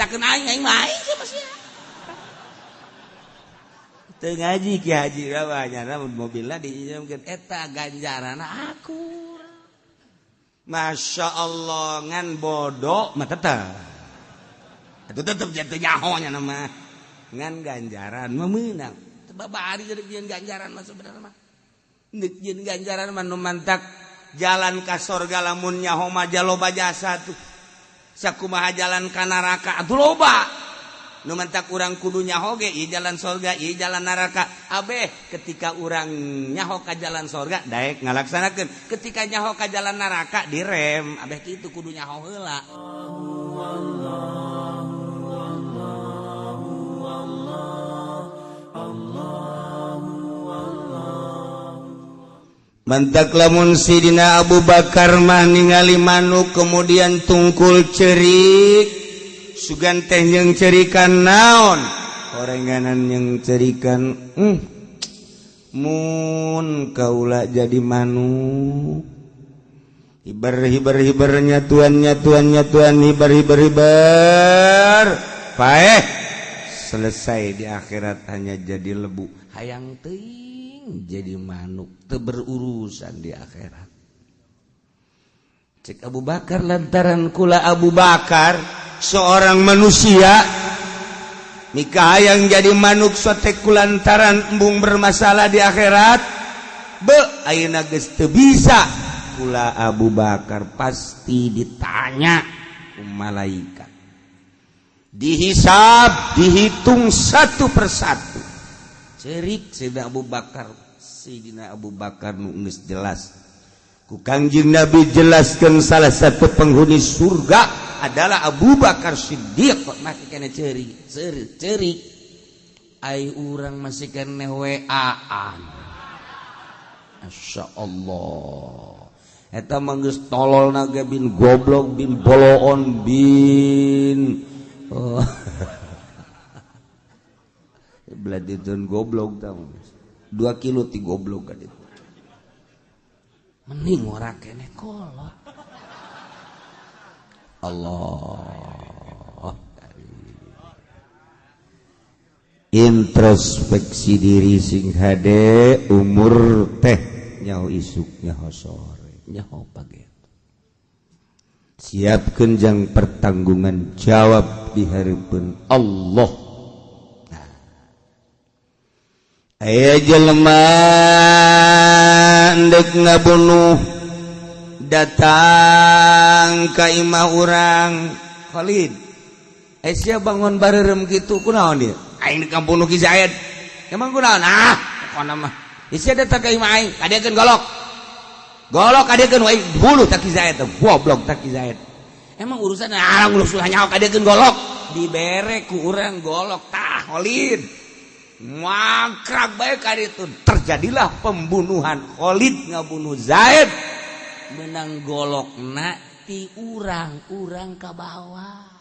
nyaritakeun aing aing mah aing sama sia. Teu ngaji Ki Haji nya mobilna diinjamkeun eta ganjaranna akur. Masya Allah ngan bodoh mah tetep. Itu tetep jatuh nyaho nya nama. Ngan ganjaran mah meunang. Babari jadi jieun ganjaran mah sebenarnya mah. Deuk jieun ganjaran mah nu mantak jalan ka sorga lamun nyaho mah loba jasa tuh. Sakumaha jalan ka neraka atuh loba. Nu mantak urang kudu nyaho ge ieu jalan sorga, ieu jalan neraka. Abeh ketika urang nyaho ka jalan sorga daek ngalaksanakeun. Ketika nyaho ka jalan neraka direm. Abeh kitu kudu nyaho heula. Mantak lamun Sidina Abu Bakar mah ningali manuk kemudian tungkul cerik sugan teh jeung cerikan naon orenganan yang cerikan mun kaula jadi manuk hibar hibar hibarnya tuannya tuannya tuan hibar hibar hibar paeh selesai di akhirat hanya jadi lebu hayang teuing jadi manuk teu berurusan di akhirat. Cek Abu Bakar lantaran kula Abu Bakar seorang manusia mika hayang jadi manuk sotek kulantaran embung bermasalah di akhirat be ayeuna geus teu bisa kula Abu Bakar pasti ditanya ku malaikat dihisab dihitung satu persatu. Cerik Sayyidina Abu Bakar, Sayyidina Abu Bakar nu geus jelas ku Kangjeng Nabi jelaskan salah satu penghuni surga adalah Abu Bakar Siddiq. Masih kena cerik cerik cerik ai urang masih kena WA-an. Masya Allah eta mah geus tolol naga bin goblok bin boloon bin oh. Beladitun goblok tau 2 kilo ti goblok kan itu mending ora kene kolot. Allah introspeksi diri sing hade umur teh nyaho isuk nyaho sore nyaho pagi siapkeun jang pertanggungan jawab di hareupeun Allah. Nah. Aya jelema ndek ngabunuh datang ka imah urang Khalid. Sia bangun bareureum kitu kunaon dia? Aing di kampung Ki Zaid. Emang kunaon? Ah, pokona mah. Sia datang ka imah aing, kadiekeun golok. Golok kadiekeun wae dibunuh tak Ki Zaid, goblok tak Ki Zaid. Emang urusan arang urusan nyaho kadiekeun golok. Dibere ku urang golok tah Khalid. Mangkrak bae ka ditu. Terjadilah pembunuhan Khalid ngabunuh Zaid. Menang golokna ti urang-urang ka bawah.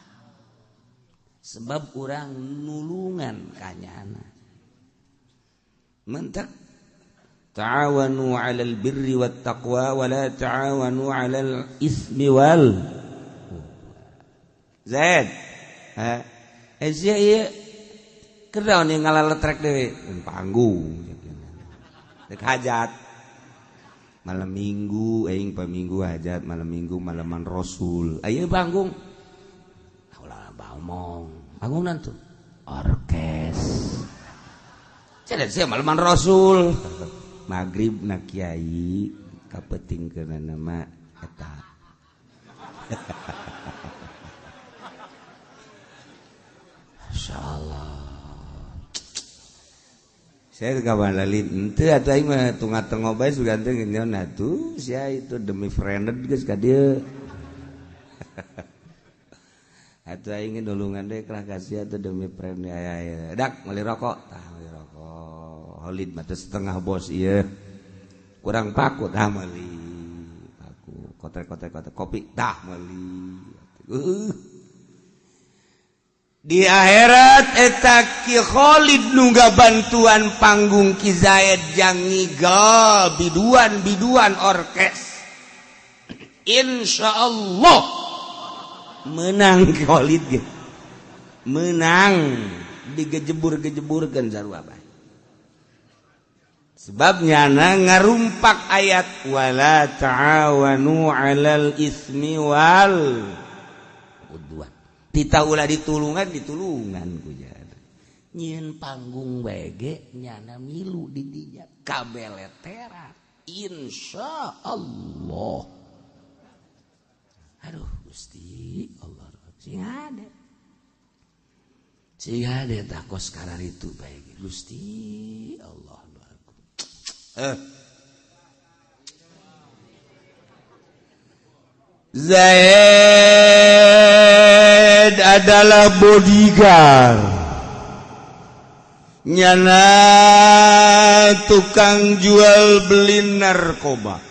Sebab urang nulungan kanyana. Mentak ta'awanu 'alal birri wat taqwa wa la ta'awanu 'alal ismi wal Zaid. Ha sia ieu kedaun yang ngalaletrek dewe panggung dek hajat malam minggu aing paminggu hajat malam minggu malaman rasul ayeuna panggung ulah omong panggungan tuh orkes cenah sia malaman rasul magrib na kiai kapetingkeun nama eta. Insyaallah saya kawan lalin ente atau aing mah tungat tengok bae sugan teh ngeunyeun atuh sia itu demi friended geus ka dieu. Atuh aing nulungan deui lah ka sia atuh demi friend aya. Dak meuli rokok tah meuli rokok. Holid mah teh setengah bos ieu. Kurang paku tah meuli. Paku kotek-kotek kopi tah meuli. Di akhirat eta Ki Khalid nungga bantuan panggung Ki Zaid jang ngigal biduan-biduan orkes. Insyaallah menang Ki Khalid ge. Menang digejebur-gejeburkeun sarua bae. Sebab nyana ngarumpak ayat wala ta'awanu 'alal ismi wal udwan. Tita ulah ditulungan ditulungan ku nyana. Nyieun panggung bae ge nyana milu di dinya kabeleteran. Insya Allah. Aduh Gusti Allah sing hade. Sing hade tah kos kararitu bae ge Gusti Allah. Zaid adalah bodyguard, nyana tukang jual beli narkoba,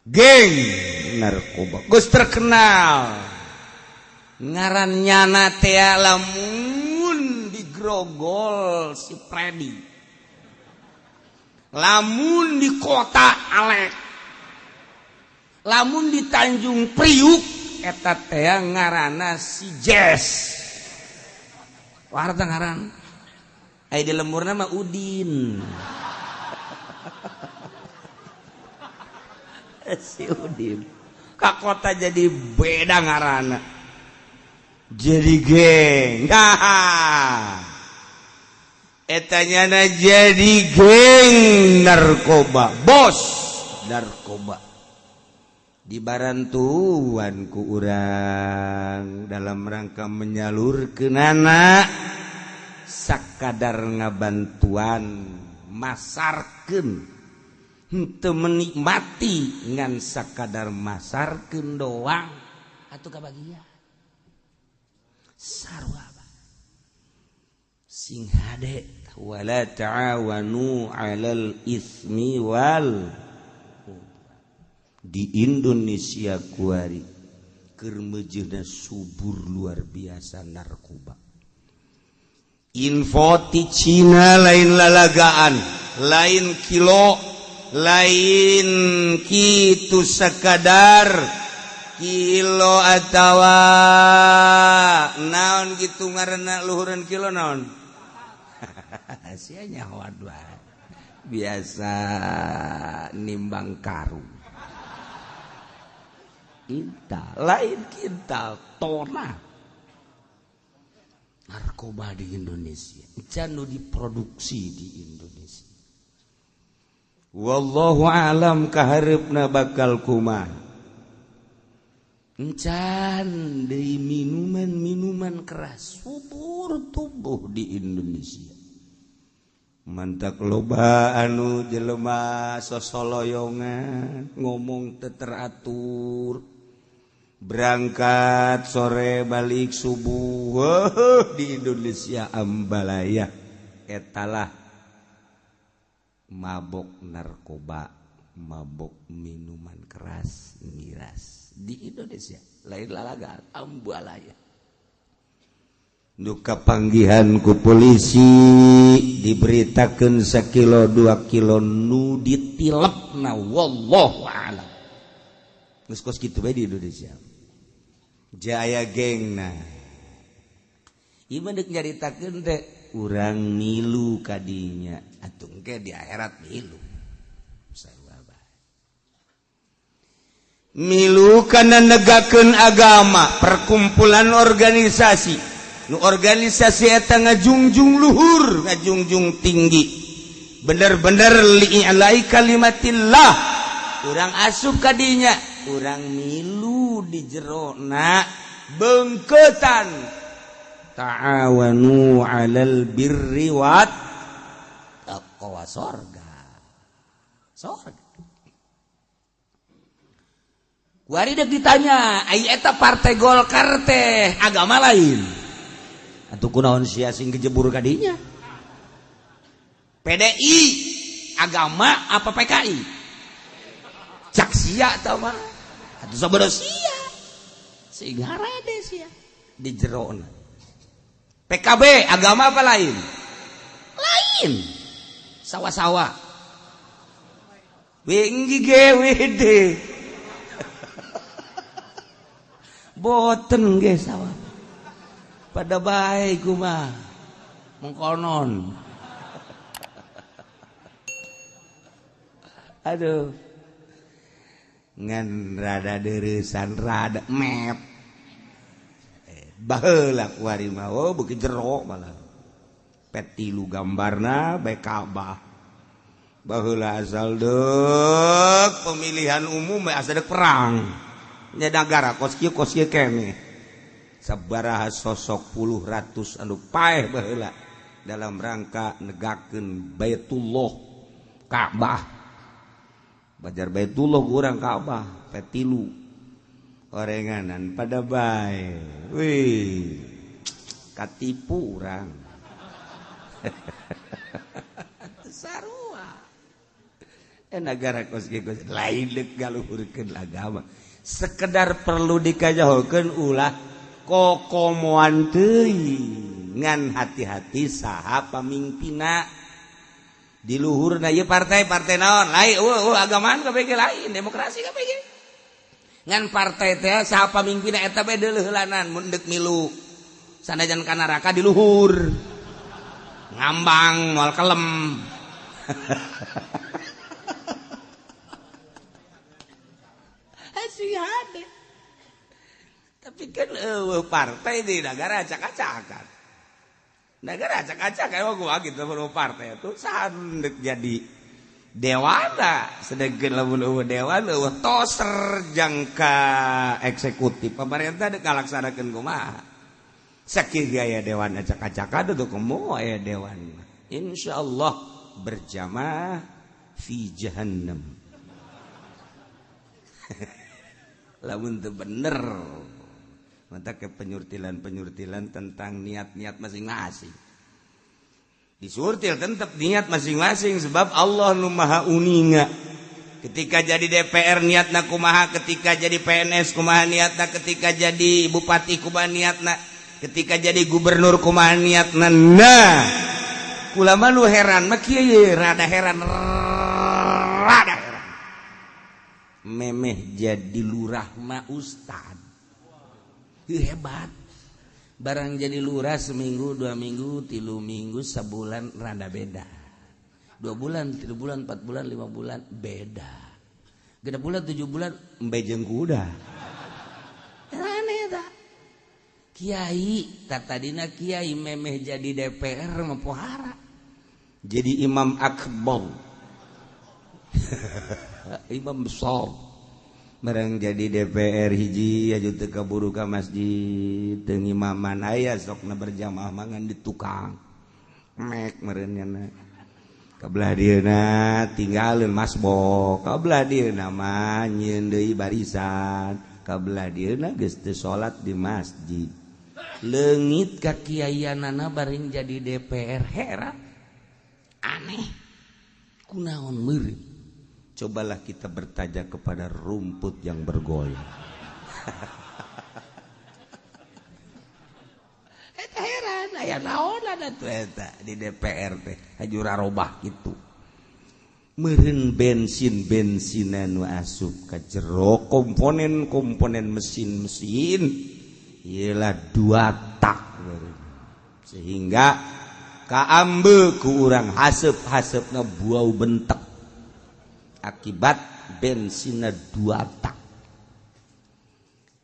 geng narkoba, geus terkenal. Ngaran nyana teh lamun digrogol si Freddy, lamun di kota Alek, lamun di Tanjung Priuk eta teh ngaranna si Jess. Warta ngaran aya di lemburna mah Udin. Si Udin ka kota jadi beda ngaranna, jadi geng. Etanya na jadi geng narkoba, bos narkoba. Dibarantuan ku urang dalam rangka menyalurkeun anak sakadar ngabantuan masarkeun, henteu menikmati ngan sakadar masarkeun doang atuh kabagian. Sarua sing hade wala ta'awanu 'alal ismi wal. Di Indonesia kuari keur meujeuhna subur luar biasa narkoba. Info ti Cina lain lalagaan, lain kilo, lain kitu sakadar kilo atawa naon gitu ngaranna luhureun kilo naon. Sia nyaho biasa nimbang karung. Kintal, lain kintal, tona. Narkoba di Indonesia, can diproduksi di Indonesia. Wallahu alam kahareupna bakal kumaha. Encan deui minuman-minuman keras subur tumbuh di Indonesia. Mantak loba anu jelema sosoloyongan ngomong teu teratur, berangkat sore balik subuh di Indonesia ambalaya. Etalah mabok narkoba, mabok minuman keras, miras di Indonesia lain lalaga ambalaya. Duka panggihan ku polisi diberitakeun sakilo 2 kilo nu ditilepna, wallahu a'lam. Geus kos kitu bae di Indonesia. Jaya gengna. Ieu mah deuk nyaritakeun teh urang milu kadinya atuh engke di akhirat milu. Sarua bae. Milu kana negakeun agama, perkumpulan organisasi. Nu organisasi eta ngajungjung luhur, ngajungjung tinggi. Bener-bener li'ilai kalimatillah. Urang asup kadinya, urang milu di jerona bengketan. Ta'awanu 'alal birri wat taqwa, sorga. Sorga. Kuari deuk ditanya, ai eta partai Golkar teh agama lain. Atuh kunaon sia sing kejebur kadinya? PDI agama apa PKI? Cak sia tah mah. Atuh sabodo sia. Sing harade sia di jerona. PKB agama apa lain? Lain. Sawa-sawa. Winggi GWD. Boten ge sawah. Pada bae kumaha mengkonon. Aduh. Ngan rada deureusan rada mep. Baheula kuari mah oh beuki jero malah. Petilu gambarna bae Ka'bah. Baheula asal deuk pemilihan umum bae asa deuk perang. Nya nagara kos kieu keneh. Sabaraha sosok puluh ratus anu paeh baheula dalam rangka negakeun Baitullah Ka'bah. Bajar Baitullah kurang Ka'bah petilu orenganan pada bae. Wih, katipu urang. Sarua. Negara kos kieu lain deuk ngaluhurkeun agama. Sekedar perlu dikajahokeun ulah kokomoan teuing ngan hati-hati saha pamimpinna. Di luhurna ieu partai naon lain eueuh agamaan kabeh lain demokrasi kabeh ngan partai teh saha pamimpinna eta bae deuleuhlanan mun deuk milu sanajan ka neraka di luhur ngambang moal kelem. Sing hade tapi kan eueuh partai di negara acak-acakan. Negara acak-acak kayak gua gitu perlu partai itu sandek jadi dewana sedangkan lamun eueuh dewan eueuh toser jangka eksekutif pemerintah deuk ngalaksanakeun kumaha sakieu gaya dewan acak-acakan teu komo aya dewan insyaallah berjamaah fi jahannam. Lamun teu bener mata ke penyurtilan-penyurtilan tentang niat-niat masing-masing. Disurtil tetap niat masing-masing sebab Allah nu maha uninga. Ketika jadi DPR niatna kumaha, ketika jadi PNS kumaha niatna, ketika jadi bupati kumaha niatna, ketika jadi gubernur kumaha niatna. Nah, ulama nu heran mah kieu rada heran, rada heran. Memeh jadi lurah mah ustad. Hebat. Barang jadi lurah seminggu, 2 minggu, 3 minggu, sebulan rada beda. 2 bulan, 3 bulan, 4 bulan, 5 bulan beda. 6 bulan, 7 bulan embejeng kuda. Aneh ta. Kiai, tatadina kiai memeh jadi DPR mah pohara. Jadi imam akbar. Imam besar. Barang jadi DPR hiji aju teu kaburu ka masjid teu ngimaman aya sokna berjamaah mangan di tukang mek meureun nya kabelah dieuna tinggalin masbok kabelah dieuna mah nyieun deui barisan kabelah dieuna geus teu salat di masjid leungit ka kiaianana bareng jadi DPR heran aneh kunaon meureun. Cobalah kita bertanya kepada rumput yang bergoyang. Eta heran aya naon atuh eta di DPR teh haju rarobah kitu. Meureun bensin-bensinan nu asup ka jero komponen-komponen mesin-mesin ieu lah 2 tak meureun. Sehingga kaambe ku urang haseup-haseupna buau bentek. Akibat bensinna 2 tak.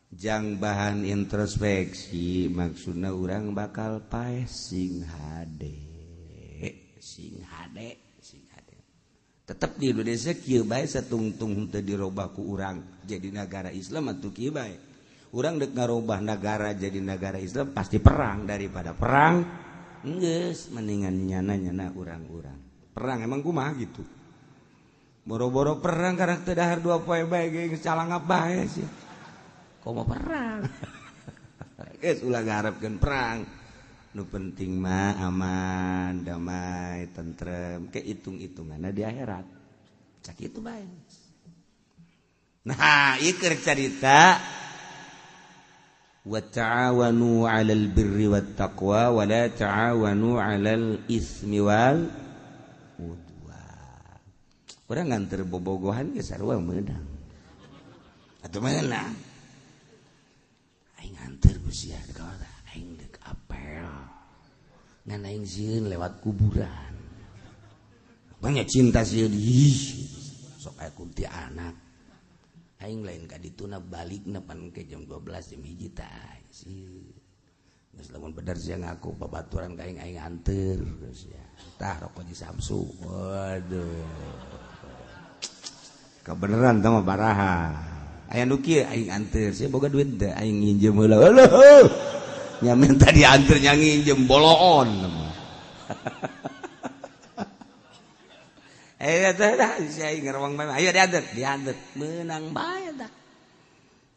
Jang bahan introspeksi maksudna urang bakal paeh sing hade, sing hade, sing hade. Tetep di Indonesia kieu bae satungtung teu dirobah ku urang jadi negara Islam atuh kieu bae. Urang deuk ngarobah negara jadi negara Islam pasti perang, daripada perang geus mendingan nyana-nyana urang-urang. Perang emang kumaha gitu. Boro-boro perang karena teu dahar 2 poe bae geus calangap bae sih. Komo perang. Geus ulah ngarepkeun perang. Nu penting mah aman, damai, tentrem, ke hitung-hitunganna di akhirat. Sakitu bae. Nah, ieu keur carita wa ta'awanu 'alal birri wat taqwa wa la ta'awanu 'alal ismi wal udwan. Urang nganter bobogohan ge sarua meunang. Atuh meunang. Aing nganter ku sia ka aing deuk apa? Ngan aing sieun lewat kuburan. Banyak cinta sieun ih sok aya kuntianak. Aing lain ka dituna balikna pan ke jam 12 jam 1 tah sieun. Geus lamun bener sia ngaku babaturan ka aing aing anteur geus ya. Tah rokok di Samsu. Waduh. Kebeneran tah mah baraha. Aya nu kieu aing anteur sia boga duit teh aing nginjem heula. Heuh. Nya minta dianteur nya nginjem boloon. Eh teh dah sia aing ngerewang bae. Ayo dianteur, dianteur. Meunang bae tah.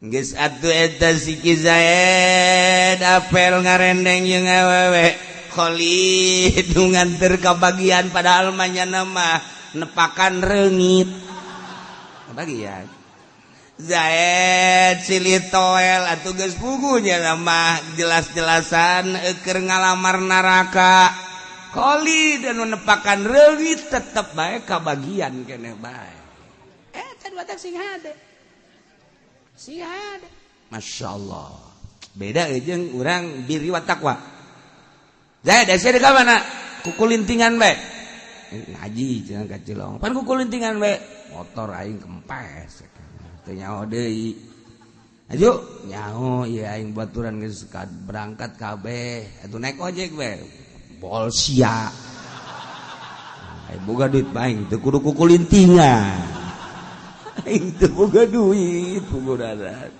Geus atuh eta si Ki Zaid apel ngarendeng jeung awewe Khalid nu nganter ka bagian padahal mah nya mah nepakan reungit. Kabagian. Zaid silih toel atuh geus puguh nya mah jelas-jelasan keur ngalamar neraka. Khalid anu nepakan reungit tetep bae kabagian keneh bae. Eta dua teh sing hade. Sing hade. Masya Allah. Beda jeung urang birri wa taqwa. Zaid sia ka mana? Kukulintingan bae. Ngaji cenah ka Cilong. Pan kukulintingan bae. Motor aing kempes. Teu nyaho deui. Aju nyaho ieu aing baturan geus berangkat kabeh. Atuh naik ojek bae. Bol sia. Aing boga duit bae teu kudu kukulintingan. Aing teu boga duit puguraran.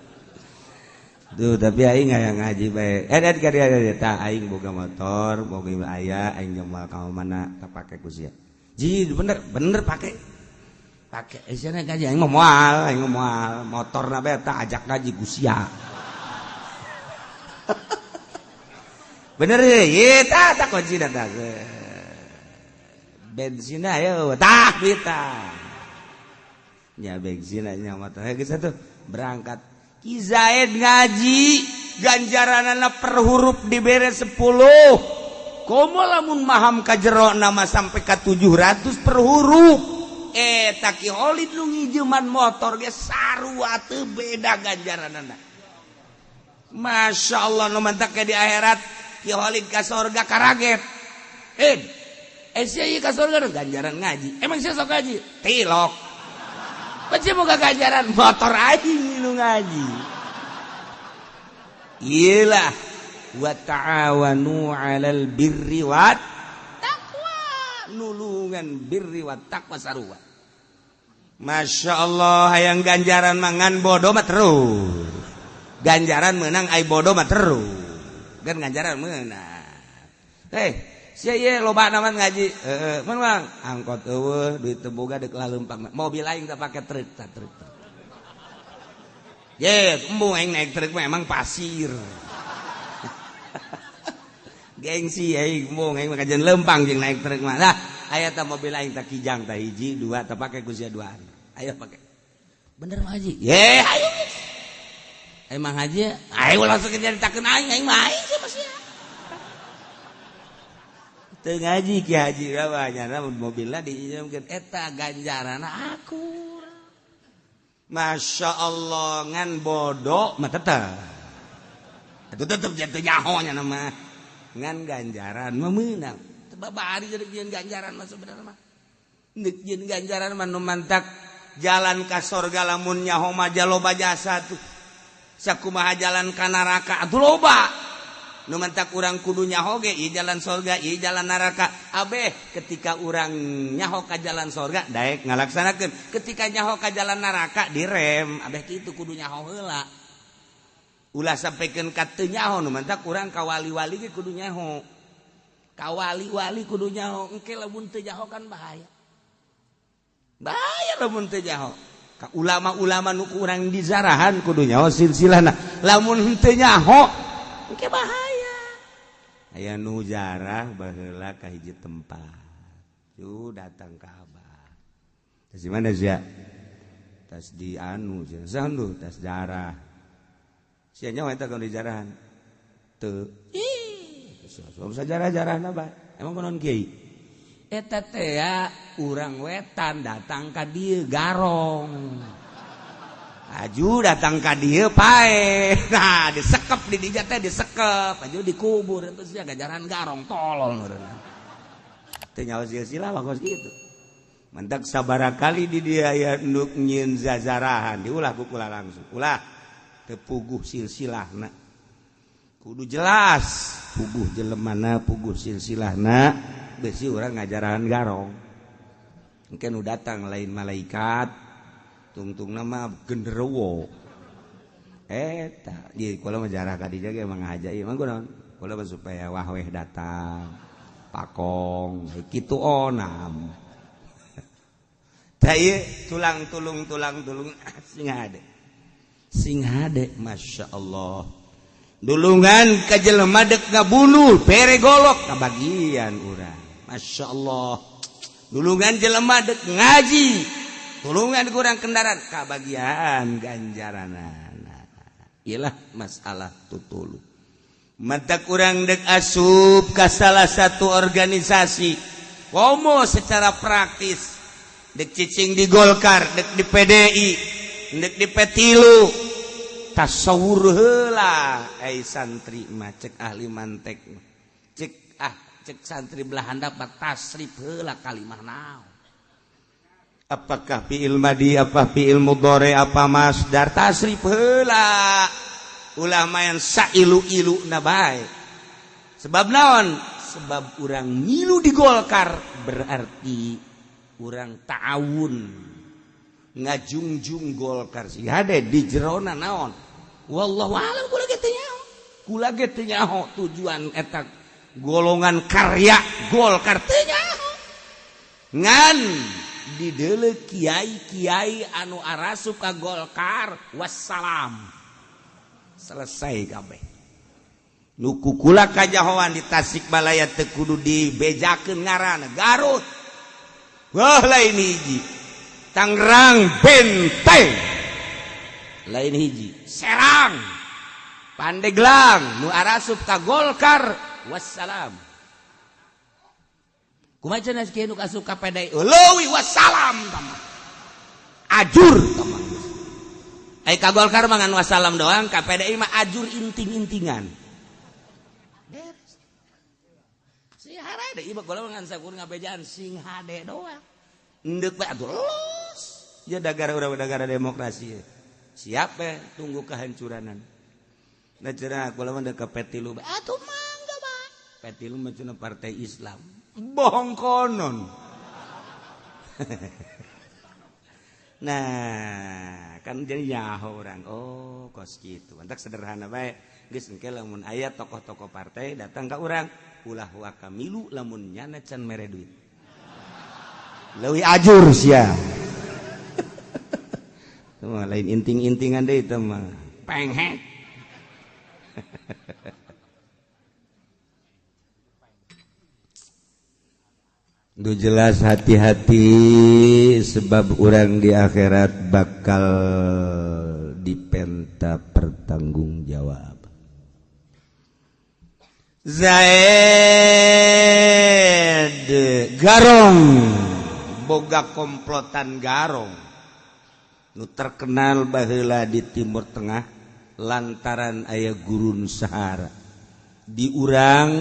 Duh tapi aing hayang ngaji bae. Eh ka dieu tah aing boga motor, boga aya aing jeung moal ka mana tah pake ku sia. Ji bener bener pake. Pake sia ngaji aing mah moal, aing mah moal. Motorna bae tah ajak ngaji ku sia. Bener ye tah tah kuncina tah. Bensinna ayo tah duit tah. Nya bensin nya motor geus atuh berangkat. Ki Zaid ngaji ganjaranana per huruf dibere 10. Komo lamun maham ka jero nama sampai ka 700 per huruf. Eta Ki Khalid nu ngijeman motor ge sarua teu beda ganjaranana. Masya Allah nu mantak di akhirat Ki Khalid ka sorga karaget. Sia ieu ka sorga ganjaran ngaji. Emang sia sok ngaji? Tilok. Pasti moga ganjaran motor aing nu ngaji. Iyalah wa ta'awanu 'alal birri wat taqwa. Nulungan birri wat taqwa sarua. Masya Allah hayang ganjaran mangan bodoh mah terus. Ganjaran menang ai bodoh mah terus. Kan ganjaran menang. Sia ieu loba naman ngaji. Heeh, mun Bang, angkot eueuh duit teu boga deuk laleumpang. Mobil aing teh pake truk tah truk. Ye, embung aing naik truk mah emang pasir. Gengsi aing embung aing mah kajian leumpang jeung naik truk mah. Nah, aya tah mobil aing tah kijang tah hiji, dua tah pake ku sia duaan. Ayo pake. Bener mah haji. Ye, ayo. Emang haji, ayo langsung nyaritakeun aing, aing mah aing sia mah sia. Teu ngaji Ki Haji mah nyana mobilna diinjemkeun eta ganjaranna akur. Masya Allah ngan bodoh mah tetep. Atuh tetep jatuh nyaho nya mah. Ngan ganjaran mah meunang. Teu babari jadi jeung ganjaran mah sebenarnya mah. Deuk jeung ganjaran mah nu mantak jalan ka sorga lamun nyaho mah loba jasa tuh. Sakumaha jalan ka neraka atuh loba. Nu mantak urang kudu nyaho ge ieu jalan sorga, ieu jalan neraka. Abeh ketika urang nyaho ka jalan sorga daek ngalaksanakeun. Ketika nyaho ka jalan neraka direm. Abeh kitu kudu nyaho heula. Ulah sampaikan ka teu nyaho nu mantak urang ka wali-wali ge kudu nyaho. Ka wali-wali kudu nyaho. Engke lamun teu nyaho kan bahaya. Bahaya lamun teu nyaho. Ka ulama-ulama nu kurang dizarahan kudu nyaho silsilahna. Lamun teu nyaho engke bahaya. Aya nu jarah baheula ka hiji tempat. Yu datang ka abah. Tas di mana sia? Tas di anu sia. Saha tas jarah. Sia nyaho eta kana dijarahan. Teu. Ih, geus jarah-jarahna bae. Emang kunaon kiai? Eta teh ya urang wetan datang ka dieu garong. Aju datang ka dieu pae. Nah, disekep di dinya teh disekep, aju dikubur terus sia gajaran garong tolol meureun. Teu nyaho silsilah mah kos kitu. Mentak sabaraha kali di dia aya nu nyieun zazarahan, diulah ku kula langsung. Ulah teu puguh silsilahna. Kudu jelas puguh jelemana, puguh silsilahna, besi urang ngajarahan garong. Engke nu datang lain malaikat, tungtung nama genderuwo. Eta di kula mah jarah ka dinya ge emang ngahaja ieu mah kunaon? Kula mah supaya wahweh datang, pakong, kitu onam. Tah ieu tulang tulung sing hade. Sing hade Masya Allah. Dulungan ka jelema dek ngabunuh, bere golok kabagian urang. Masya Allah. Dulungan jelema dek ngaji, tulungan kurang kendaraan kabagian ganjaranana. Iyalah masalah tutulu. Mata kurang dek asup ka salah satu organisasi. Komo secara praktis dek cicing di Golkar, dek di PDI, dek di P3. Tasawur heula ai santri mah cek ahli mantek. Cek cek santri belah handap tasrif heula kalimah naon. Apakah fi'il madi, apa fi'il mudhari, apa masdar, tasrif heula. Ulah main sailu-ilu na bae. Sebab naon? Sebab urang ngilu di Golkar berarti urang ta'awun ngajungjung Golkar sih hade di jerona naon. Wallahu a'lam kula ge teu nyaho. Kula ge teu nyaho tujuan eta golongan karya Golkar teu nyaho. Ngan dideuleu kiai-kiai anu arasup ka Golkar wassalam. Selesai kabeh. Nu kukula kajahoan di Tasikmalaya teu kudu dibejakeun ngaranna Garut. Wah lain hiji. Tangerang Benteng. Lain hiji. Serang. Pandeglang nu arasup ka Golkar wassalam. Kumaha cenah kieu nu asup ka PDI? Leuwih wassalam tamah. Ajur tamah. Ai ka Golkar mah ngan wassalam doang, ka PDI mah ajur inting-intingan. Beres. Sing harade ieu mah golongan sakur ngabejaan sing hade doang. Endek bae atuh los. Ya dagara urang dagara demokrasi. Siap we tunggu kehancuranan. Nah cenah kula mah ka P3 bae. Atuh mangga bae. P3 mah cenah partai Islam. Bohong konon. Nah, kan jadi nyaho orang. Oh, kos kitu. Mantak sederhana bae. Geus engke lamun aya tokoh-tokoh partai datang ka urang, ulah waka milu lamun nyana can mere duit. Leuwih ajur sia. Teu mah lain inting-intingan deui teu mah. Penghet. Duh jelas hati-hati sebab orang di akhirat bakal dipenta pertanggungjawab. Zaid Garong boga komplotan Garong nu terkenal baheula di Timur Tengah lantaran aya gurun Sahara di urang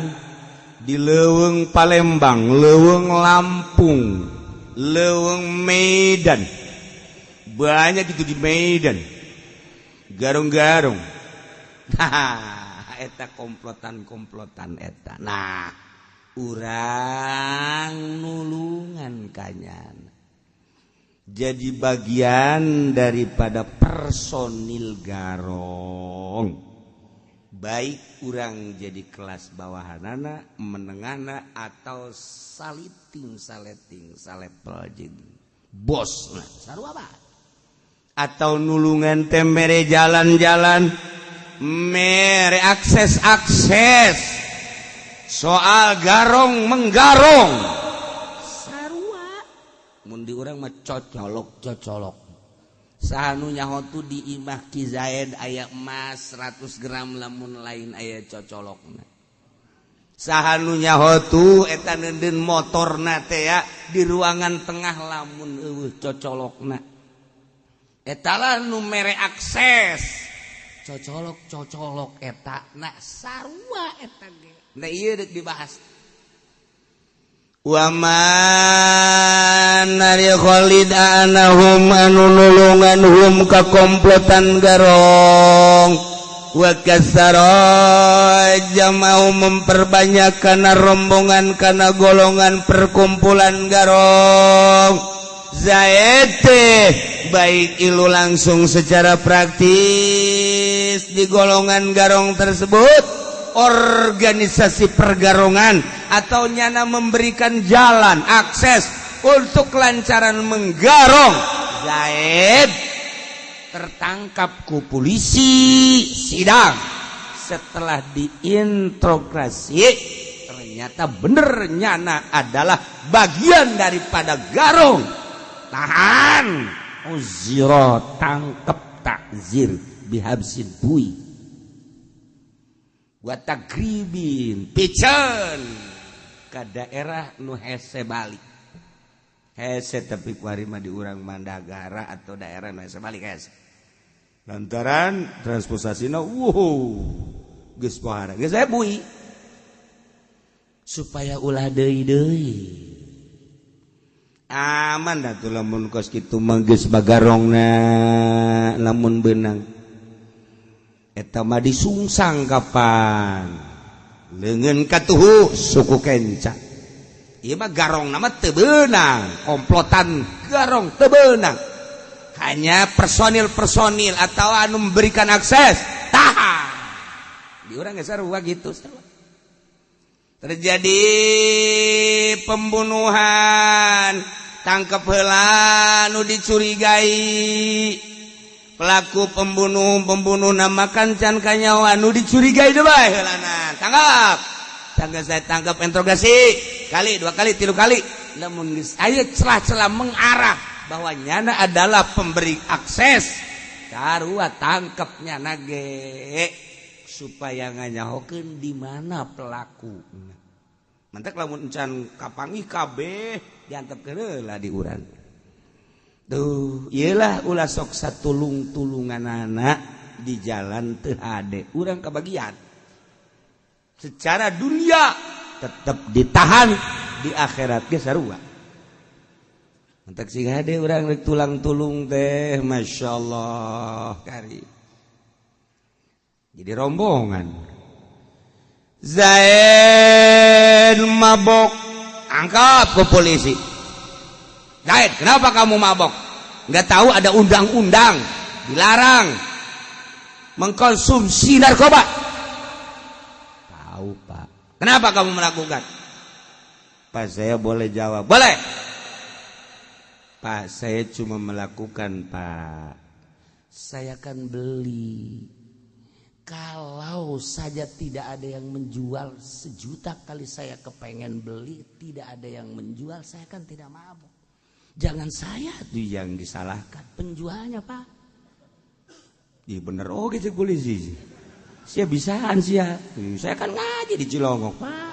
di leuweung Palembang, leuweung Lampung, leuweung Medan. Banyak itu di Medan. Garong-garong. Nah, eta komplotan-komplotan eta. Nah, urang nulungan kanyan. Jadi bagian daripada personil Garong. Baik urang jadi kelas bawahanana, menengahna atau saliting saleting salepel jeung bos nah sarua bae. Atau nulungan teh mere jalan-jalan, mere akses-akses soal garong menggarong sarua. Mun di urang mah cocolok-cocolok. Sahanu nyaho tu di imah Ki Zaid aya emas 100 gram lamun lain aya cocolokna. Sahanu nyaho tu eta neundeun motorna teh ya di ruangan tengah lamun eueuh cocolokna. Eta lah nu mere akses. Cocolok cocolok eta na sarua eta ge. Nah ieu deuk dibahas. Wa man ari Khalid anahum anu nulungan hum ka komplotan garong wa kasara jamau memperbanyak kana rombongan kana golongan perkumpulan garong Zaid baik ilu langsung secara praktis di golongan garong tersebut, organisasi pergarongan atau nyana memberikan jalan akses untuk kelancaran menggarong. Zaid tertangkap ku polisi, sidang, setelah diinterogasi ternyata bener nyana adalah bagian daripada garong. Tahan, uziro, tangkep, takzir bihabsin bui wa tagribin, piceun ke daerah nu hese balik hese, tapi kuari mah di urang Mandagara atau daerah nu hese balik hese lantaran transportasina wow geus pohara geus aya bui supaya ulah deui-deui aman dah tuh. Lamun kos kitu mah geus bagarongna, lamun beunang eta mah disungsang kapan leungeun katuhu suku kenca. Ieu mah garong nama teu beunang, komplotan garong teu beunang, hanya personil-personil atau anu memberikan akses tahan. Di urang geus sarua gitu, sarua terjadi pembunuhan, tangkep heula nu dicurigai pelaku pembunuh, pembunuh namakan can kanyawa, nu dicurigai deui bae heulana tangkap. Tangkap, saya tangkap, interogasi kali dua kali tilu kali, lamun geus aya celah-celah mengarah bahwa nyana adalah pemberi akses, sarua tangkep nyana ge supaya nganyahokeun di mana pelaku. Mantak lamun encan kapanggih kabeh diantepkeun heula di urang. Tuh, iyalah ulah sok satulung-tulunganana di jalan teu hade. Urang kebagian. Secara dunia tetap ditahan, di akhirat ge sarua. Mantak sing hade urang rek tulang-tulung teh, masyaallah kari. Jadi rombongan. Zaid mabok, angkap ke polisi. Zaid, kenapa kamu mabok? Nggak tahu ada undang-undang dilarang mengkonsumsi narkoba. Tahu, Pak. Kenapa kamu melakukan? Pak, saya boleh jawab? Boleh. Pak, saya cuma melakukan, Pak. Saya kan beli. Kalau saja tidak ada yang menjual, sejuta kali saya kepengen beli, tidak ada yang menjual, saya kan tidak mabuk. Jangan saya tuh yang disalahkan, penjualnya, Pak. Iya bener, oh gitu polisi. Sia bisaan sia. Saya kan ngaji di Cilongok, Pak.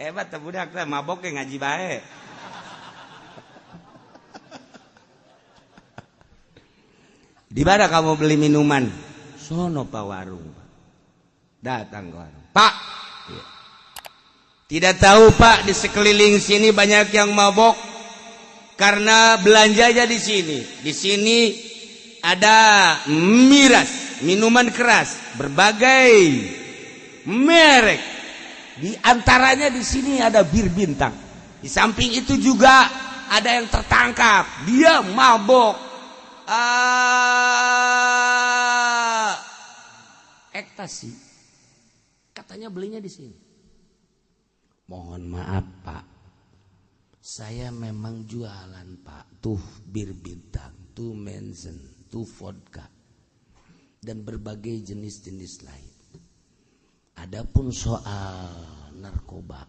Hebat tuh budak teh mabok ge ngaji bae. Di mana kamu beli minuman? Sono Pak, warung. Datang ke warung. Pak. Ya. Tidak tahu Pak, di sekeliling sini banyak yang mabok karena belanjanya di sini. Di sini ada miras, minuman keras, berbagai merek. Di antaranya di sini ada bir bintang. Di samping itu juga ada yang tertangkap, dia mabok ekstasi, katanya belinya di sini. Mohon maaf Pak, saya memang jualan Pak, tuh bir bintang, tuh Mensen, tuh vodka, dan berbagai jenis-jenis lain. Adapun soal narkoba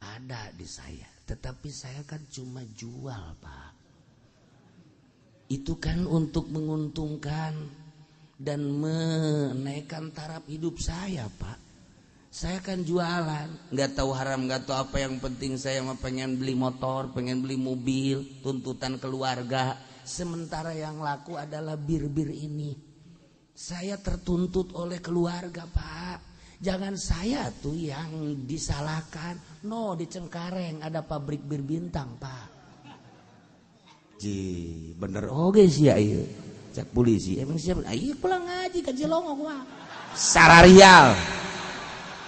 ada di saya, tetapi saya kan cuma jual Pak. Itu kan untuk menguntungkan dan menaikkan taraf hidup saya Pak. Saya kan jualan, nggak tahu haram, nggak tahu apa, yang penting saya mah pengen beli motor, pengen beli mobil, tuntutan keluarga. Sementara yang laku adalah bir-bir ini. Saya tertuntut oleh keluarga, Pak. Jangan saya tuh yang disalahkan. No, di Cengkareng ada pabrik bir Bintang, Pak. Ji, bener oge sih ya ieu. Cek polisi, emang siapa? Ayo pulang ngaji ka Cilongok mah. Sararial.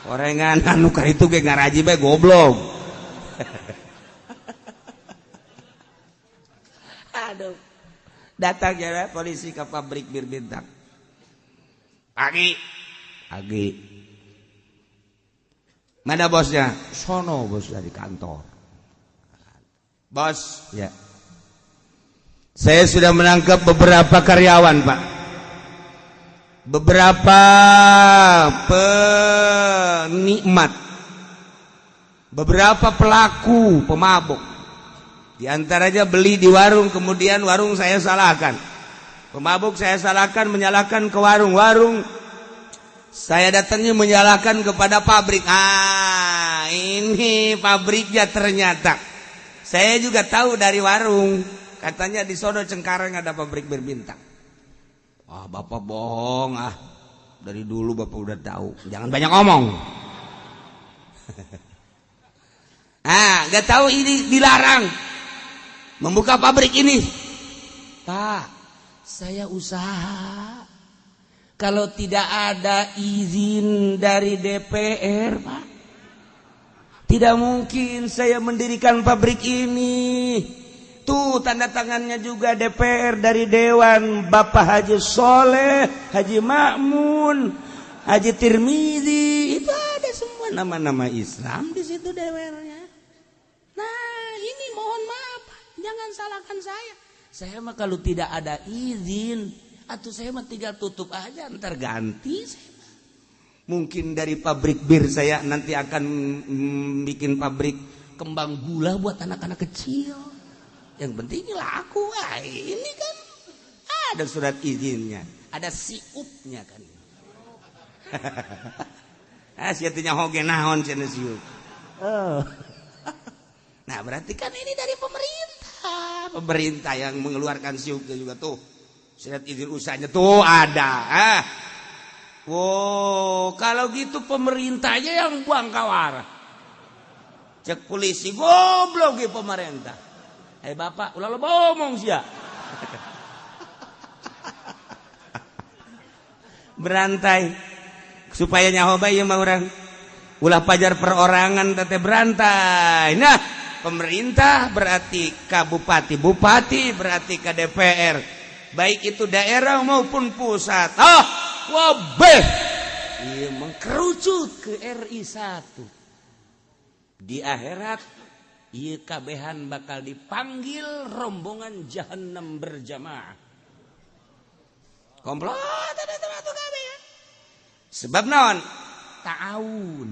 Orengan anu karitu ge ngaraji bae goblok. Aduh. Datang ya polisi ke pabrik bir Bintang. Pagi. Pagi. Mana bosnya? Sono bosnya di kantor. Bos, ya. Saya sudah menangkap beberapa karyawan, Pak. Beberapa penikmat, beberapa pelaku pemabuk. Di antaranya beli di warung, kemudian warung saya salahkan. Pemabuk saya salahkan, menyalahkan ke warung-warung. Saya datangnya menyalahkan kepada pabrik. Ah, ini pabriknya ternyata. Saya juga tahu dari warung. Katanya di sono Cengkareng ada pabrik bir Bintang. Ah, bapak bohong ah. Dari dulu bapak udah tahu. Jangan banyak ngomong. Ah, nggak tahu ini dilarang membuka pabrik ini. Pak, saya usaha. Kalau tidak ada izin dari DPR, Pak, tidak mungkin saya mendirikan pabrik ini. Tuh tanda tangannya juga DPR dari Dewan Bapak Haji Soleh, Haji Makmun, Haji Tirmizi, itu ada semua nama-nama Islam di situ DPR-nya. Nah, ini mohon maaf, jangan salahkan saya. Saya mah kalau tidak ada izin, atau saya mah tinggal tutup aja, ntar ganti saya. Mungkin dari pabrik bir saya nanti akan bikin pabrik kembang gula buat anak-anak kecil. Yang penting laku. Ah, ini kan ada surat izinnya, ada siupnya kan. Ah, sia teh nyaho ge naon cenah siup. Oh. Nah, berarti kan ini dari pemerintah. Pemerintah yang mengeluarkan siupnya juga tuh. Surat izin usahanya tuh ada. Ah. Wow, kalau gitu pemerintahnya yang buang kawara. Cek polisi goblok ge pemerintah. Eh bapak, ulah lo ngomong sia. Berantai supaya nyaho bae mah urang. Ulah pajar perorangan teh berantai. Nah, pemerintah berarti ka bupati, bupati berarti ka DPR. Baik itu daerah maupun pusat. Ah, wabeh. Ieu mengkerucut ke RI 1. Di akhirat ieu kabehan bakal dipanggil rombongan jahanam berjamaah. Komplot ada tuh kabeh ya. Sebab naon? Ta'awun.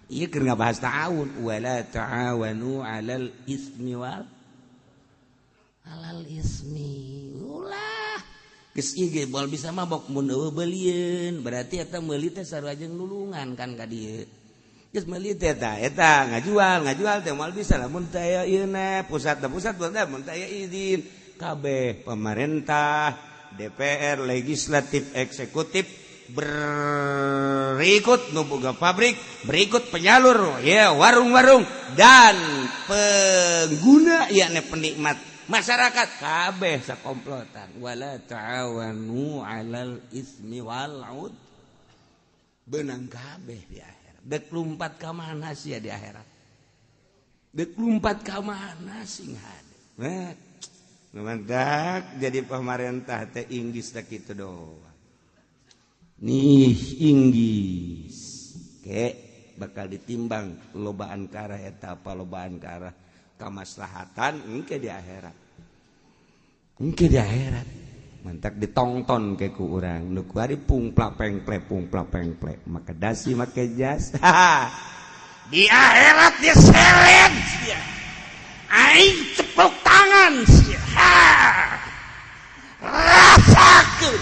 Ieu keur ngabahas ta'awun, wala ta'awanu 'alal ismi wal alal ismi. Ulah. Geus ieu ge moal bisa mabok mun eueuh beulieun, berarti eta meuli teh sarua jeung nulungan kan ka dieu. Geus meuli teh eta ngajual teh moal bisa lamun teh aya ieu na pusat da pusat mun teh aya izin. Kabeh pemerintah, DPR, legislatif, eksekutif berikut nu boga pabrik, berikut penyalur ya warung-warung dan pengguna yakni penikmat masyarakat kabeh sakomplotan. Wala ta'awanu 'alal ismi wal 'ud. Benang kabeh di akhirat. Dek lumpat ka mana sia di akhirat? Dek lumpat ka mana sing hade? Nah, mantak jadi pemerintah teh Inggris teh kitu doang. Nih Inggris ke bakal ditimbang lobaan ka arah eta apa lobaan ka arah kamaslahatan engke di akhirat. Engke di akhirat. Mantak ditongton ke ku urang nu kuari pungplak pengple pungplak pengple make dasi make jas. Di akhirat diseret sia. Aing ceplok tangan sia. Rasakeun.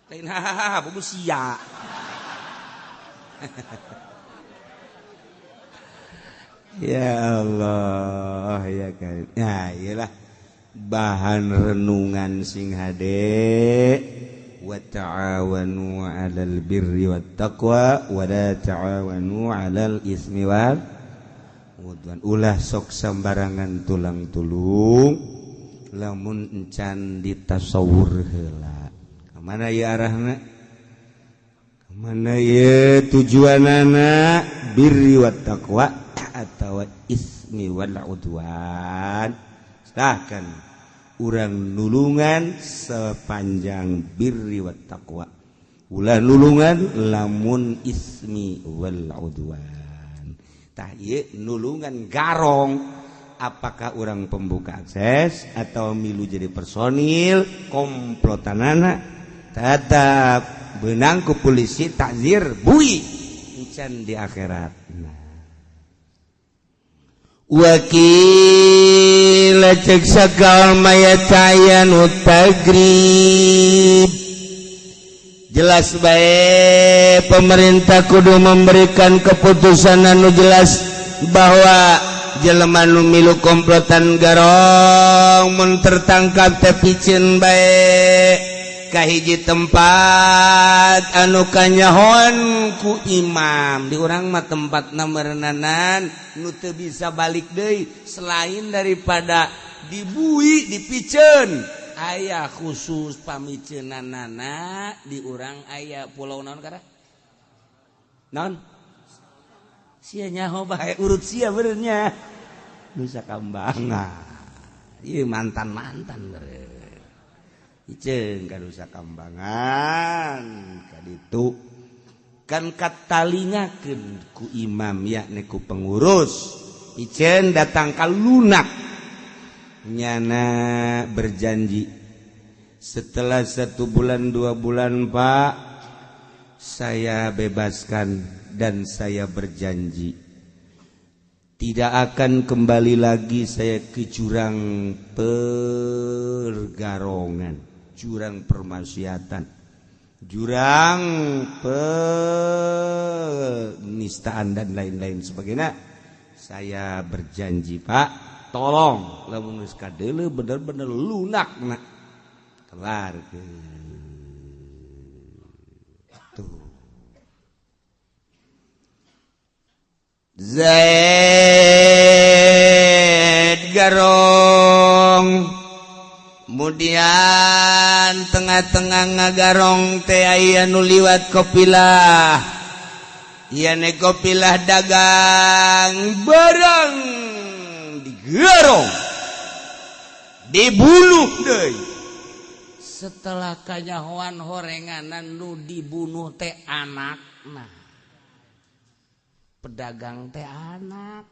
Lain hahaha bubu sia. Ya Allah ya kan. Ya iyalah bahan renungan sing hade. Wa ta'awanu 'alal birri wat taqwa wa la ta'awanu 'alal ismi wal udwan. Ulah sok sambarangan tulang tulung lamun encan ditasawur heula. Ka mana ieu arahna? Ka mana ieu tujuanana? Birri wat taqwa atau ismi wal udwan. Silahkan urang nulungan sepanjang birri wat taqwa, ulah nulungan lamun ismi wal udwan. Tah ieu nulungan garong, apakah urang pembuka akses atau milu jadi personil komplotanana, tetap benang ku polisi takzir bui encan di akhirat. Nah. Wakil cek sakal mayatayanu tagrib. Jelas baik pemerintah kudu memberikan keputusan anu jelas bahwa jelema nu milu komplotan garong mun tertangkap teh piceun bae ka hiji tempat anu kanyahoan ku imam. Di urang mah tempatna meureunanan nu teu bisa balik deui selain daripada dibui dipiceun. Aya khusus pamiceunanana di urang aya pulau naon kara? Naon? Sia nyaho bae urut sia benernya. Nusa Kambangan. Ieu mantan-mantan beureun. Iceun ka Nusa Kambangan ka ditu kan katalingakeun ku imam yakni ku pengurus. Iceun datang ka lunak nyana berjanji setelah 1 bulan 2 bulan Pak saya bebaskan dan saya berjanji tidak akan kembali lagi saya ke jurang pergarongan, jurang permaksiatan, jurang penistaan dan lain-lain sebagainya. Saya berjanji Pak, tolong lamun geus kadeuleu bener-bener lunak nak kelar tuh. Zaid garong kemudian tengah-tengah ngagarong teh aya nu liwat kopilah, ieu ne kopilah dagang barang digarong dibunuh deui. Setelah kanyahoan horenganan nu dibunuh teh anakna, pedagang teh anak.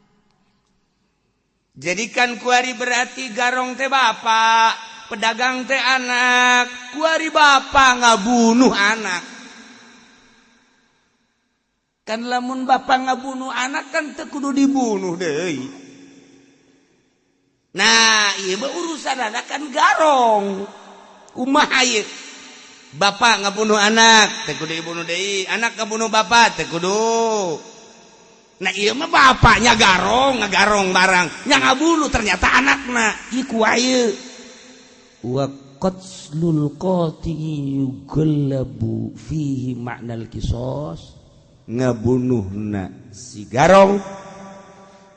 Jadikan kuari berarti garong teh bapak, pedagang teh anak. Kuari bapak ngabunuh anak. Kan lamun bapak ngabunuh anak kan teu kudu dibunuh deui. Nah, ieu mah urusan anak kan garong. Kumaha ieu? Bapak ngabunuh anak, teu kudu dibunuh deui. Anak ngabunuh bapak, teu kudu. Nah ieu mah bapaknya garong, ngagarong barang, nya ngabunuh ternyata anakna. Ieu kumaha ieu? Wa qatlul qati yughlabu fihi ma'nal qisas. Ngabunuhna si garong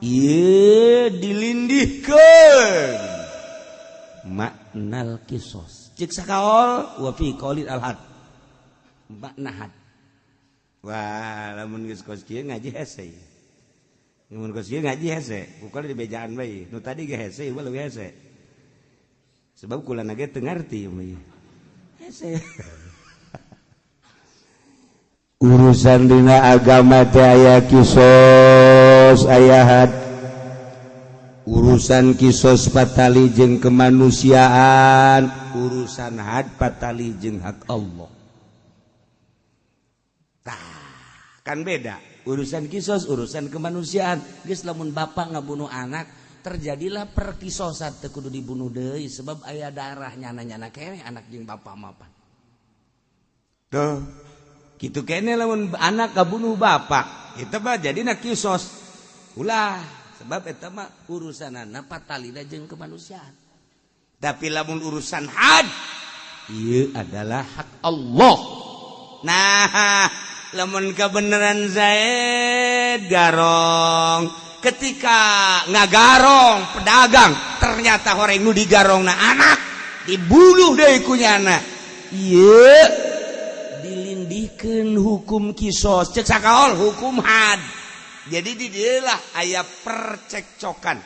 ieu dilindihkeun maknal qisas. Cek sakaol wa fi qaulil alhad. Makna had. Wah, lamun geus kos kieu ngaji hese. Mun kos kieu ngaji hese, bukan di bejaan bae. Nu tadi ge hese, ieu leuwih hese. Sebab kula ge teu ngarti ieu. Hese. Urusan dina agama teh aya kisos aya had. Urusan kisos patali jeung kemanusiaan, urusan had patali jeung hak Allah. Tah, kan beda. Urusan kisos, urusan kemanusiaan. Geus lamun bapak ngabunuh anak, terjadilah perkisosan teu kudu dibunuh deui sebab aya darah nyana-nyana keneh anak jeung bapak mapan. Tuh. Kitu keneh lamun anak ngabunuh bapak, itu mah jadina kisos. Ulah Sebab eta mah urusanana patalina jeung kemanusiaan. Tapi lamun urusan had, ieu adalah hak Allah. Nah, lamun kebenaran Zaid garong, ketika ngagarong pedagang, ternyata orang nu digarong na anak dibunuh deh ku nyana, ieu dilindihkeun hukum kisos, cek sakaol hukum had. Jadi di dieu lah aya percekcokan,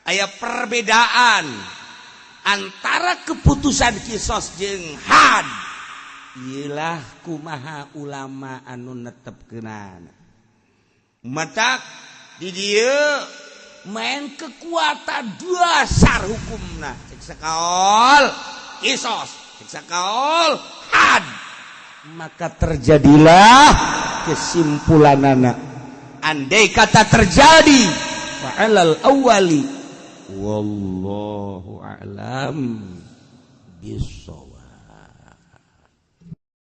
aya perbedaan antara keputusan kisos jeung had. Iyalah kumaha ulama anu netepkeunana. Matak di dieu main kekuatan dasar hukumna, cek sakaol kisos, cek sakaol had. Maka terjadilah kesimpulanana, andai kata terjadi, fa'alal awwali, wallahu a'lam bissawab.